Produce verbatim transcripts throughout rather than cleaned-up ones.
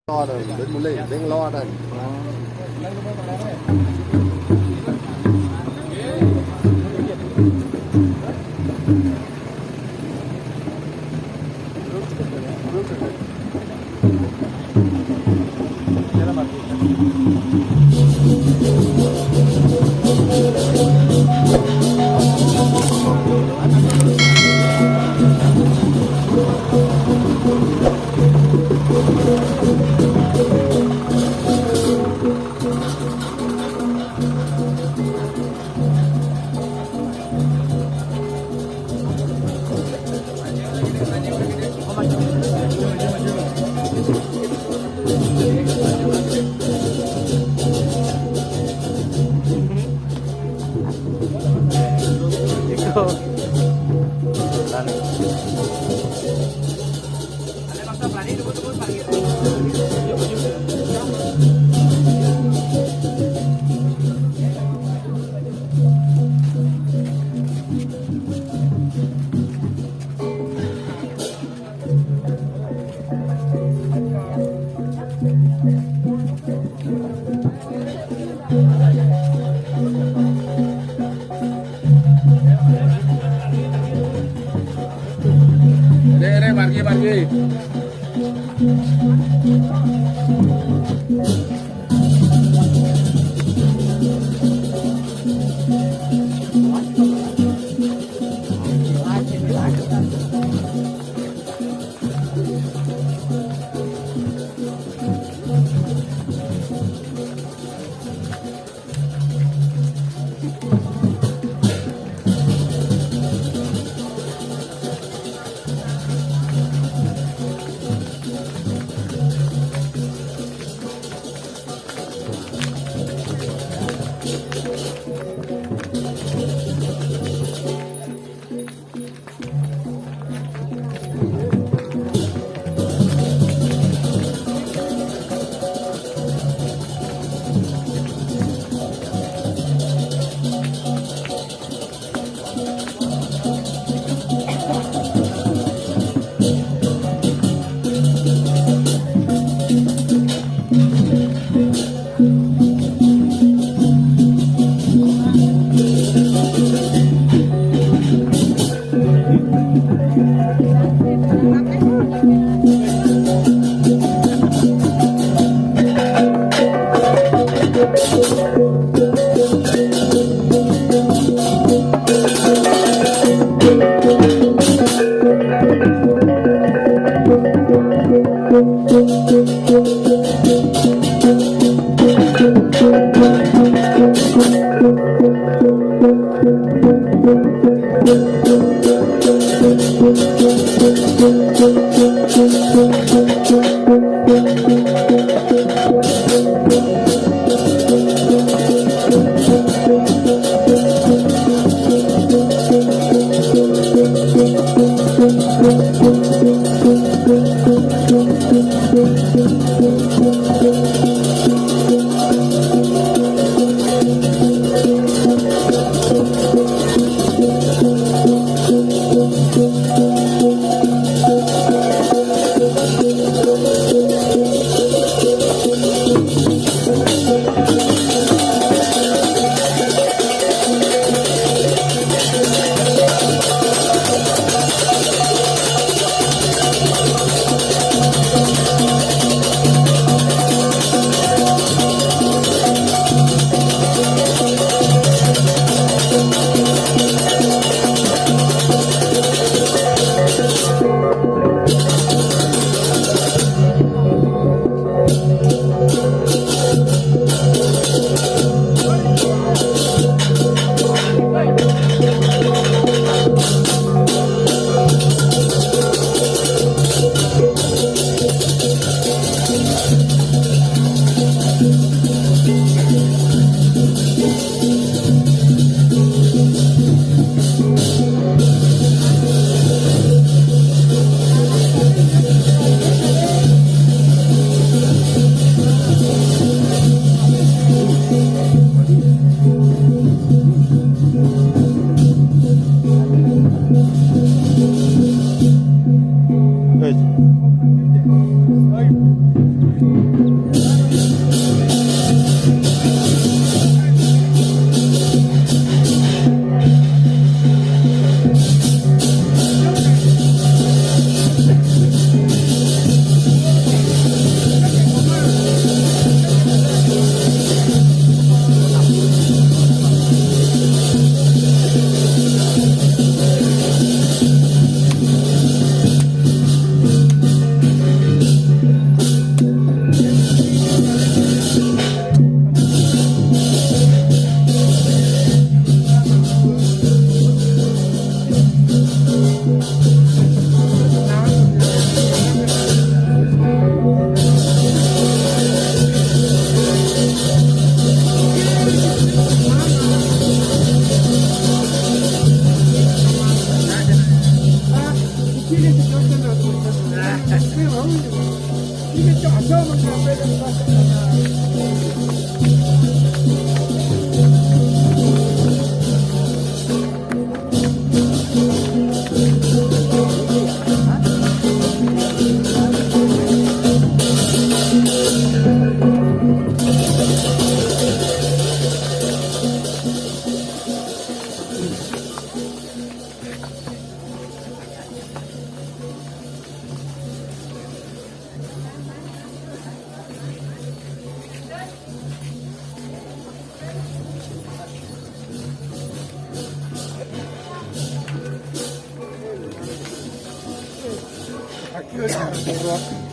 Lo dan, ben mulai, ben lo dan. Re, re, margi, margi.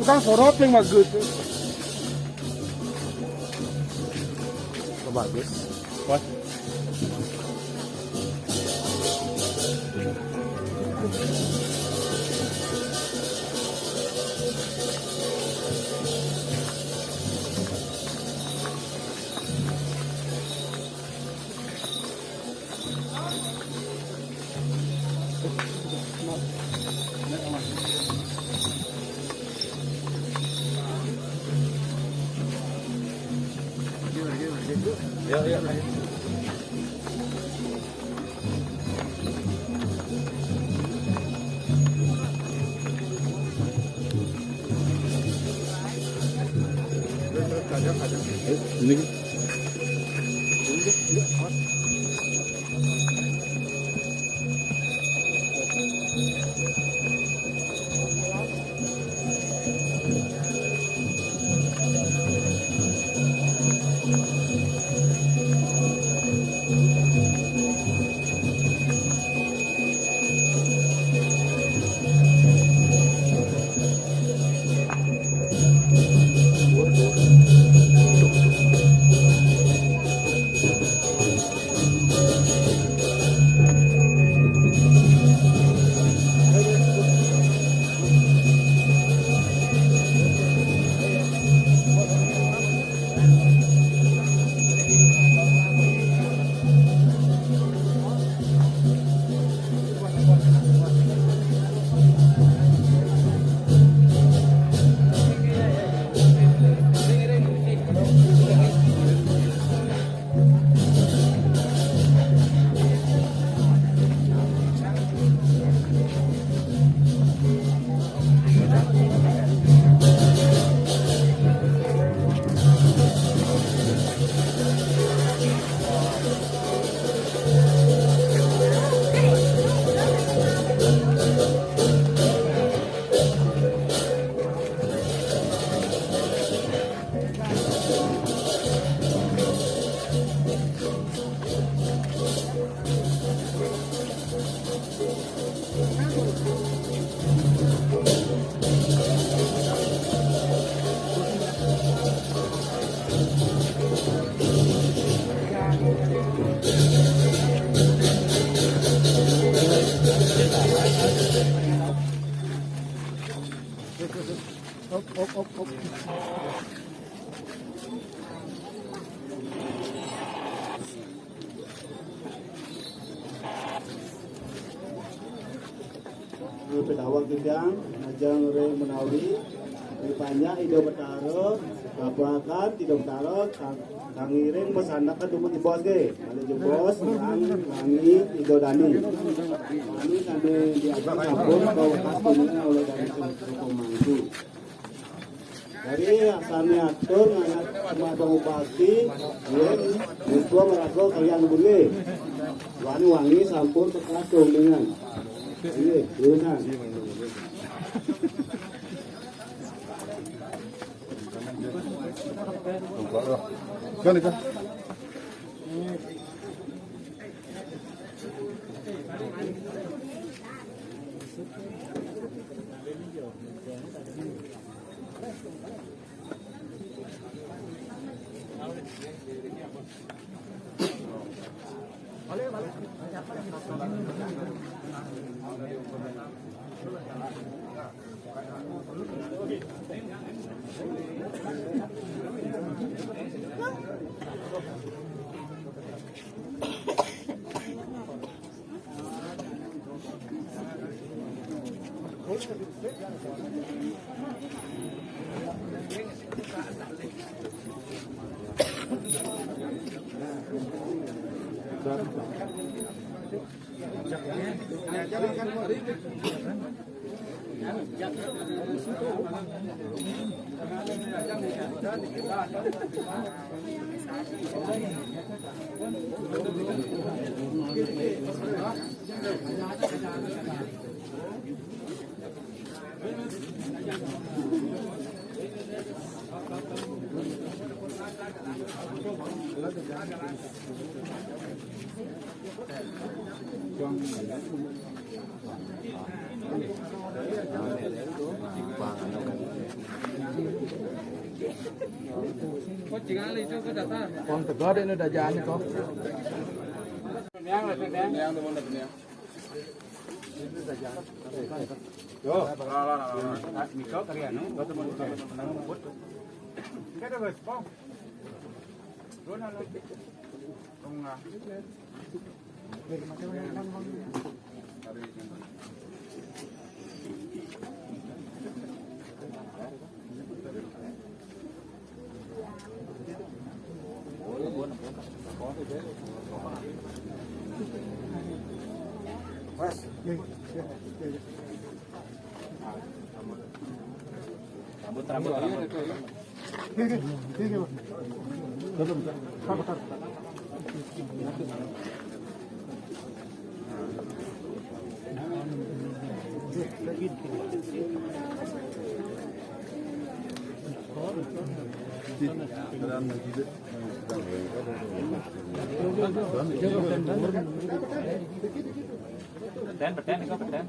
Tukang sorot yang bagus. Bagus. Wah. Ini. Pedawang kijang, majeng ring menawi, ripanya Ida Betara, kabrakan Ida Betara, kang, kangiring pasandekan dumun jebos nggih. Malih jebos, nang wangi Ida Dani. Wangi kami diajak sampun, bawakas kuningan oleh Dani Sumantri. Jadi, asalnya atur nganak rumah bang bupati, ya, musuh meraga kalian boleh. Wani wangi sampun tekas keundingan. Ini, urusan. Kan itu. Kon tegar ini udah jalan kok. Yo, lah, lah, lah, lah. Mikau kari anu, gua temen, temen, temen, temen, temen. Enggak ada, Bos. Kong. Lu nang, kong, ah. Rambut, rambut, rambut. Peten, peten, itu peten.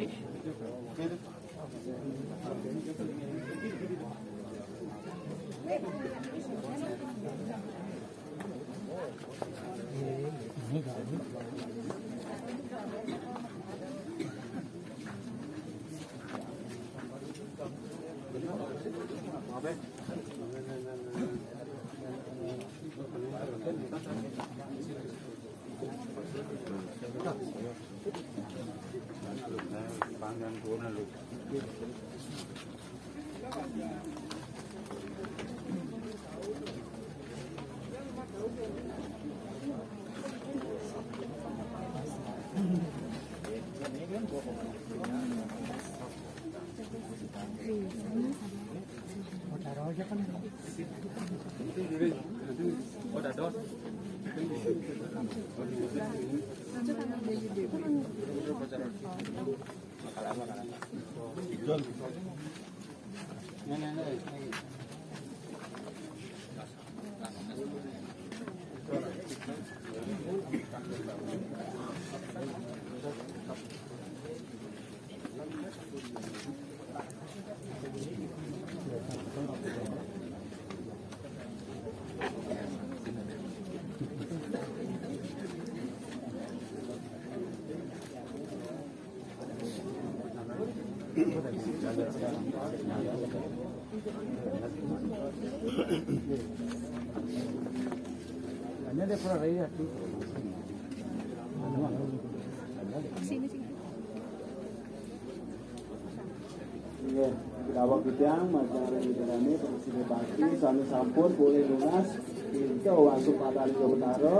Iya, daweg titiang majeng ring Ida dané, prasida bakti, sané sampun polih nunas, pinta wantun padaling Ida Betara.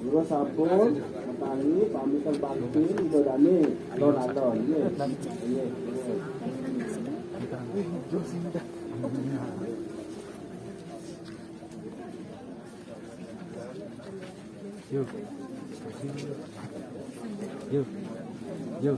Durus sampun, matali, pamitan bakti, Ida dané, alon-alon, nggih. Nggih, nggih. Yo. Yo. Yo.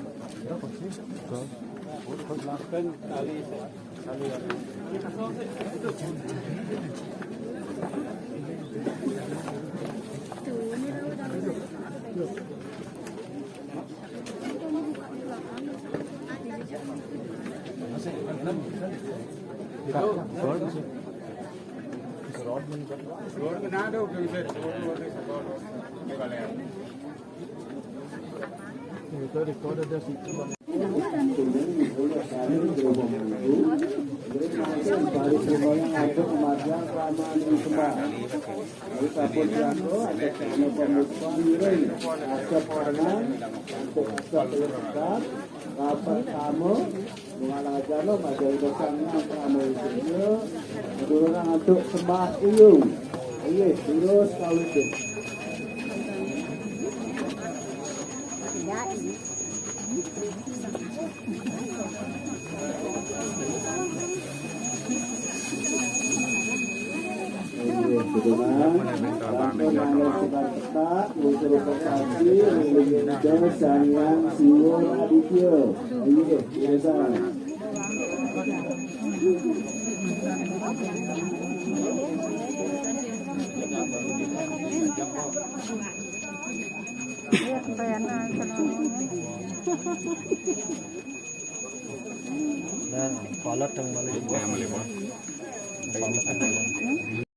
Rapat sama, mengalajana majeng Ida Sang Hyang Parama Wisata, durungang antuk sembah iung. Inggih, terus kawitin. Dengan, dan penanda sebatas, unsur prestasi, Sang Hyang Siwa Aditya. Ayo, biasa. Nah, kolot yang mana? Yang mana, Bang? Kolot yang mana?